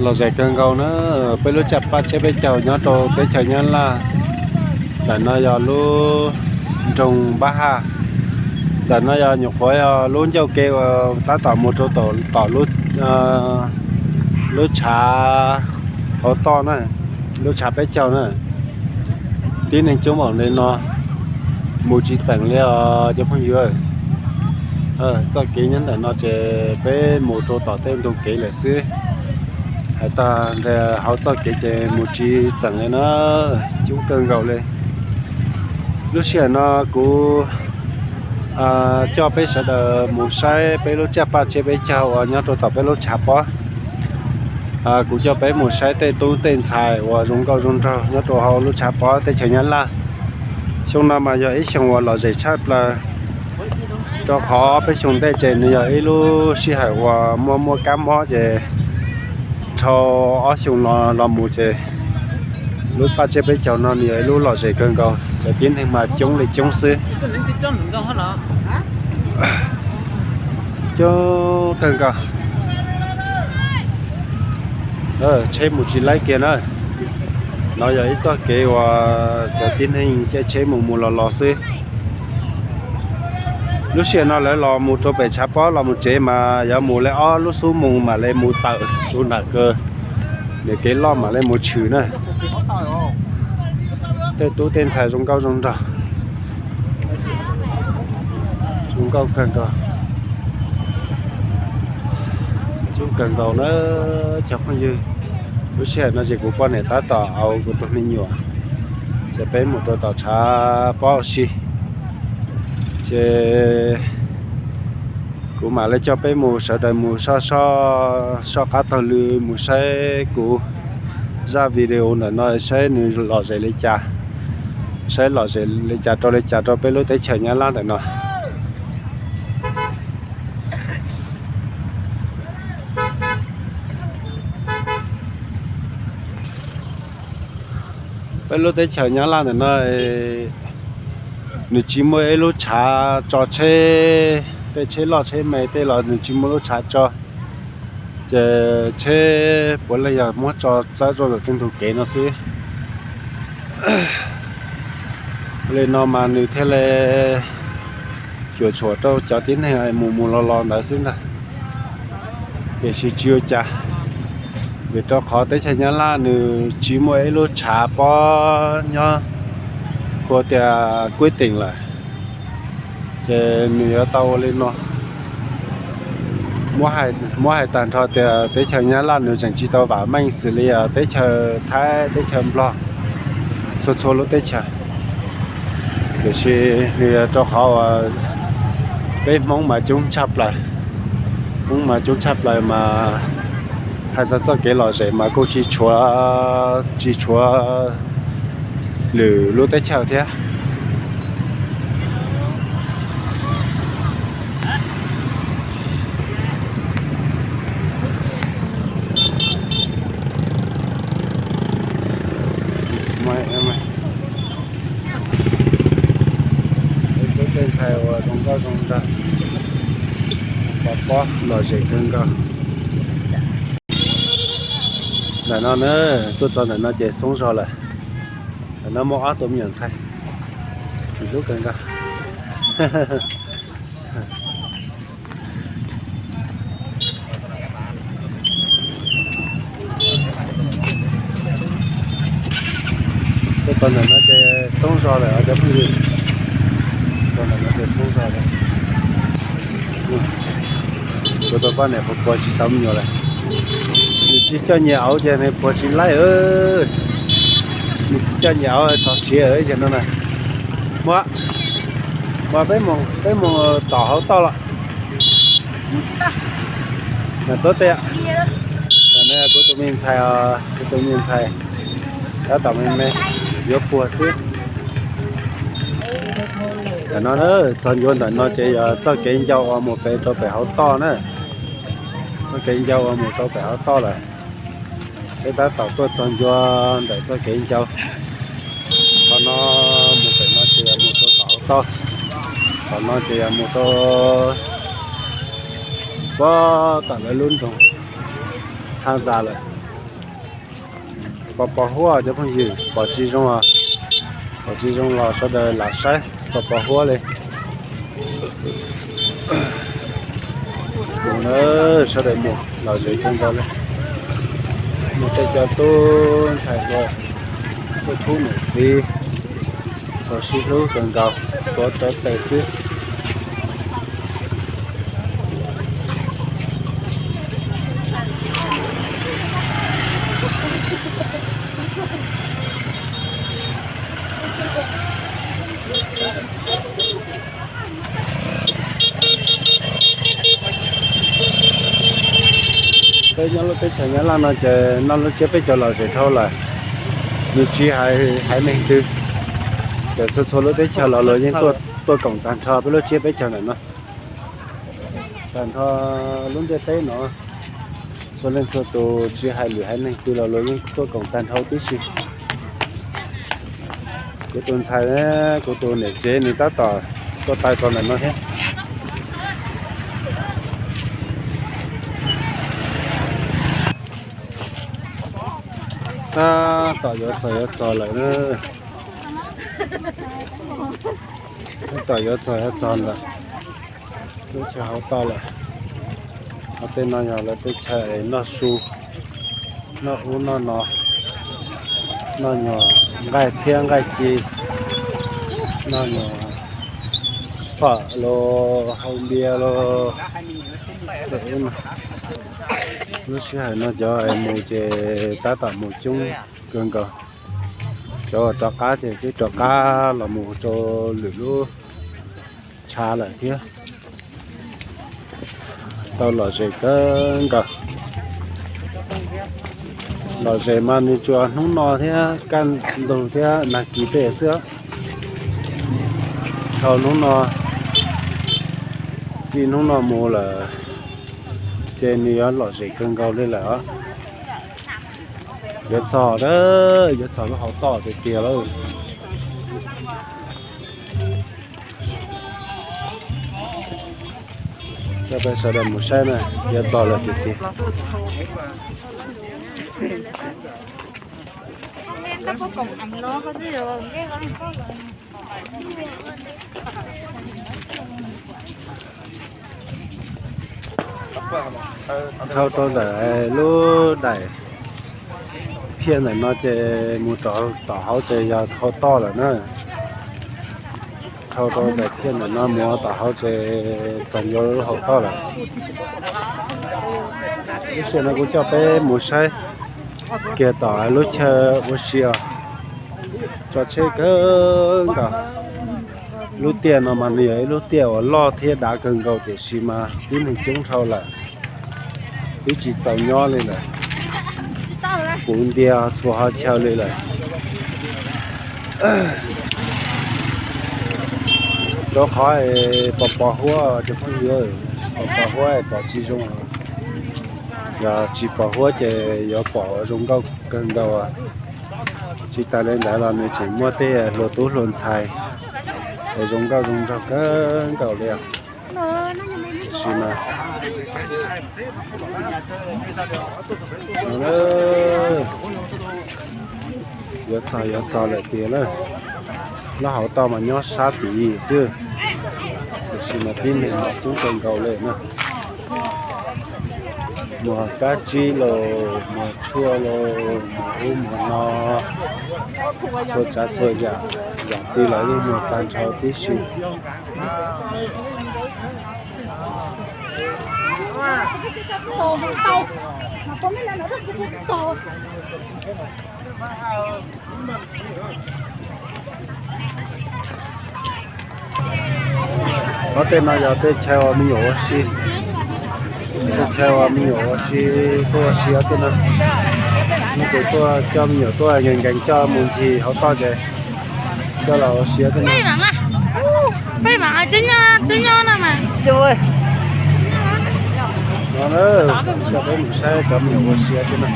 Lom zem kawg nkaus na, peb lub caj paj tsiab peb caug nyob rau teb chaws Nyab Laj. Ntawm no yog lub nroog Npab Haj. Ntawm no yog nyuam qhuav yog lub ncauj ke uas tab tom mus rau tom lub, lub tshav hauv toj na, lub tshav peb caug na. Tib neeg coob npaum li no mus tsis txeem li os cov phooj ywg. Txoj kev nyob ntawm no ces peb mus rau tom tej ntug kev lawm xwb. Hais tag nrho hauv txoj kev ces mus tsis txeem li na, coob kawg nkaus li. Lub sij hawm no kuv coj peb sawv daws mus saib peb lub caj paj tsiab peb caug uas nyob rau tom peb lub tshav pob. Kuv coj peb mus saib tej tub tej ntxhais uas zoo nkauj zoo nraug nyob rau hauv lub tshav pob teb chaws Nyab Laj. Xyoo no mas yog ib xyoo uas lom zem tshaj plaws, rau qhov peb xyoo ntej ces nws yog ib lub sij hawm uas muaj muaj kab mob ces dhau ob xyoo no los mus ces lub paj tsiab peb caug no nws yog ib lub lom zem kawg nkaus, cov tib neeg mas coob li coob xwb. Coob kawg nkaus. Tsheb mus tsis laib kiag na. No yog ib txoj kev uas cov tib neeg caij tsheb mus mus los los xwb. Lub sij hawm no lawv los mus rau pem tshav pob los mus tsev mas yuav mus li ob lub xuab moos mam li mus tawm tsuv nram kawg, nws kev loj mam li mus tshwm na. Tej tub tej ntxhais zoo nkauj zoo nraug, zoo nkauj kawg nkaus. Zoo kawg nkaus na cov phooj ywg. Lub sij hawm no ces kuv poj niam tab tom au kuv tus me nyuam, ces peb mus rau tom tshav pob ua si. Ces kuv mam li coj peb mus sawv daws mus soj soj soj qab taug lw mus saib kuv zaj video ntawm no saib nws lom zem li cas, saib lom zem li cas rau li cas rau peb lub teb chaws Nyab Laj ntawm no. Peb lub teb chaws Nyab Laj ntawm no nws tsis muaj ib lub tshav tso tsheb, tej tsheb loj tsheb me tej los nws tsis muaj lub tshav tso, ces tsheb puav leej yog muab tso txawb rau ntawm tej ntug kev no xwb. Li no mas nws thiaj li cuam tshuam rau cov tib neeg mus mus los los ntawd xwb ntag. Tiam sis tsis ua cas, vim rau qhov teb chaws Nyab Laj nws tsis muaj ib lub tshav pob nyob hu tias kuib teem lawm, ces nws yuav tau ua li no. Muab hais tag nrho tias teb chaws Nyab Laj nws tseem tsis tau vam meej xws li teb chaws Thaib teb chaws Nplog, txhua txhua lub teb chaws. Tiam sis nws yog rau qhov uas peb Hmoob mas coob tshaj plaws, Hmoob mas coob tshaj plaws mas hais txog txoj kev lom zem mas kuj tsis tshuav, tsis tshuav lwm lub teb chaws thiab. Tej ntxhais uas zoo nkauj zoo nraug, pov pob lom zem kawg nkaus. Ntawm no na, tuaj txog ntawm no ces xoob zog lawm. Ntawm no muaj ob tug me nyuam ntxhais, hlub kawg nkaus. Tuaj txog ntawm no ces xoob zog lawm cov phooj ywg. Txog ntawm no ces xoob zog lawm. Kuv tus poj niam puas puas tsis tau me nyuam lawm. Nws tsis coj nyias auv ces nws puas tsis laib. Nws tsis coj nyias auv txog siav ces no na. Muab, muab peb mus, peb mus tom hauv toj los. Tuab tias, kuv tus me ntxhais, kuv tus me ntxhais tab tom me me yuav puag xwb. Ntawm no, txog ncua ntawm no ces yog txoj kev ncau uas mus pem rau pem hauv toj na. Txoj kev ncau uas mus rau pem hauv toj lawm. Peb tab tom tuaj txog ncua ntawm txoj kev ncau. Qhov no mus pem no ces yog mus rau tom hauv toj. Qhov no ces yog mus rau puag tom lawv lub nroog Haj Zas lawm. Pos pos huab cov phooj ywg, pom tsis zoo, pom tsis zoo los sawv daws lam saib pos pos huab li. Mus na, sawv daws mus lom zem kawg nkaus li. Muaj tej cov tub ntxhais hluas, tej khub niam txiv txaus sib hlub kawg nkaus, tuav rawv tes xwb. Peb nyob lub teb chaws Nyab Laj no ces noj lub tsiab peb caug lom zem dhau lawm, nws tsis hais haiv neeg twg, ces txhua txhua lub teb chaws los luag yeej tuaj koom tag nrho peb lub tsiab peb caug ntawm no. Tag nrho lub ntiaj teb no, txhua leej txhua tus tsis hais lwm haiv neeg twg los luag yeej tuaj koom tag nrho tib si. Kuv tus ntxhais, kuv tus niam tsev nws tab tom tuaj txog ntawm no thiab. Tab tom yuav txog yuav txog lawm na. Tab tom yuav txog yuav txog lawm. Lub chaw hauv toj lawm. Ho tej no yog lawv tej chaw noj su, noj ub noj no, noj nyuag nqaij txhiab nqaij ci, noj nyuag phom los hau npias los. Lub sij hawm no cov mus ces tab tom mus coob kawg nkaus. Cov rov qab ces twb rov qab los mus rau lwm lub tshav lawm thiab. Tau lom zem kawg nkaus. Lom zem mas nws tsuas hnub no thiab kaj ntug thiab nag kis tej xwb. Dhau hnub no, txij hnub no mus lawm ces nws yuav lom zem kawg nkaus li lawm os. Yuav txog, yuav txog lub hauv toj tiag tiag lawm. Coj peb sawv daws mus saib na, yuav txog lawm tiag tiag. Dhau rau ntawm lub daim phiaj ntawm no ces mus rau tom hauv ces yog hauv toj lawm na. Dhau rau daim phiaj ntawm no mus tom hauv ces txog ncua lub hauv toj lawm. Lub sij hawm no kuv coj peb mus saib kiag tom lub chaw ua si os. Tso tsheb kawg nkaus. Lub tiaj no mas nws yog ib lub tiaj uas loj thiab dav kawg nkaus tiam sis mas tib neeg coob dhau lawm, twb tsis txaus nyob li lawm. Puv ntiag txhua qhov chaw li lawm. Rau qhov es pos pos huab cov phooj ywg, pos pos huab es pom tsis zoo. Yog tsis pos huab ces yuav pom zoo nkauj kawg nkaus. Tsis tas li ntawd los nws tseem muaj tej hluas tub hluas ntxhais es zoo nkauj zoo nraug kawg nkaus li os. Tiam sis mas yuav txog yuav txog lawm tiag na. Lub hauv toj mas nyob sab tid xwb, tiam sis mas tib neeg mas coob kawg nkaus li na. Muag kab tsib los muag tshuaj los muag ub muag no, txhua tsav txhua yam, yam twg los yeej muag tag nrho tib si. Ob tej no yog tej chaw uas me nyuam ua si, tej chaw uas me nyuam ua si, tuaj ua si ob tej no. Muaj tus tuaj coj me nyuam tuaj nkees nkees coj mus ncig hauv toj ces coj los ua si ob tej no. Peb mam tsis nyob, tsis nyob no mas. No na, coj peb mus saib cov me nyuam ua si ob tej no.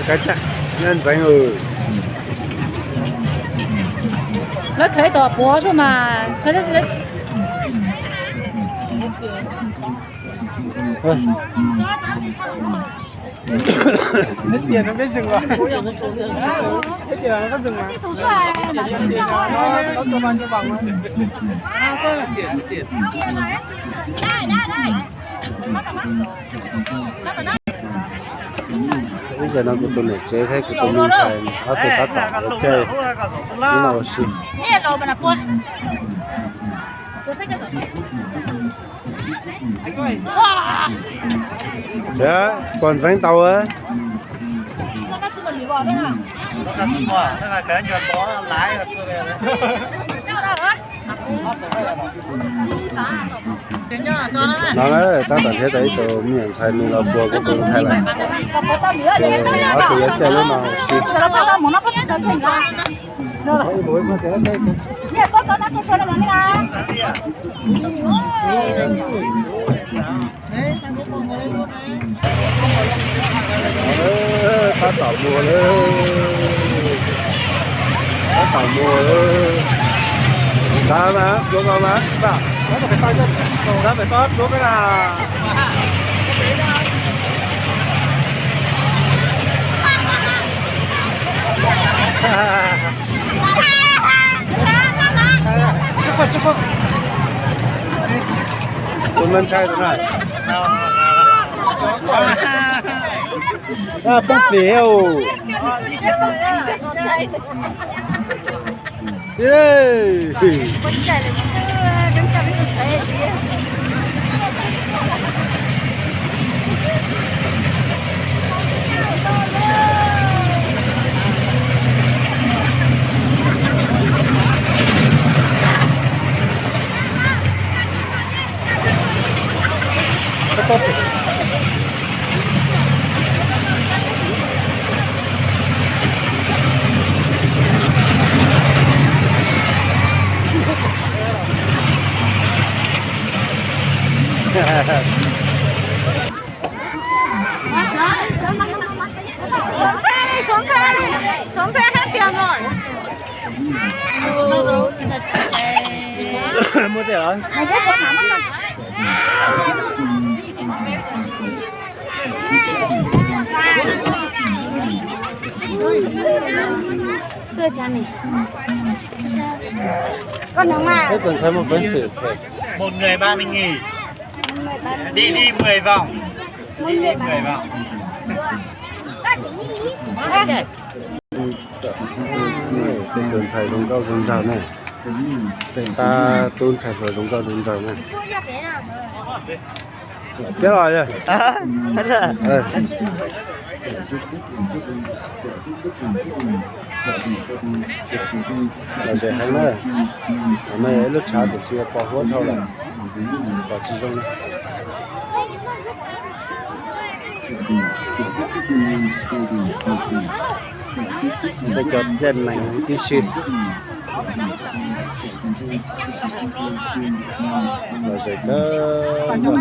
Kab tsa, nyob ntxeev. Lawv khaws ib tom puav xwb mas. Hết tiền nó biết dừng rồi. Hết tiền nó có dừng mà. Hết tiền nó, nó, nó cho bao nhiêu vòng thôi. Ib zaug no kuv tus niam tsev thiab kuv tus me ntxhais ob tug tab tom ua caij ib no ua si. Puas ntxeev tau? No na, tab tom nrhiav tau ib tug me nyuam ntxhais nws los puag kuv tus ntxhais lawm. Ces ob tug yuav caij lub no ua si. Tab tom mus lawm. Tab tom mus lawm. Tab mas, pluav ko mas, tab. Tab pem toj pluav ko na. Tus no ntshai tus na. Poob plis. Xuống xe, xuống xe hết tiền rồi. Mua tiền hả? Xưa cha này. Con nóng mà. Thế tuần sau một cuốn sổ. Một người ba mươi nghìn. Đi đi mười vòng. Đi đi mười vòng. Tej tus ntxhais zoo nkauj zoo nraug na. Tej tus ntxhais hluas zoo nkauj zoo nraug na. Piab los yog. Lom zem heev na. Tam no yog ib lub tshav tiam sis pos huab dhau lawm, pom tsis zoo li. Peb cov ncaj nees tib si. Lom zem kawg.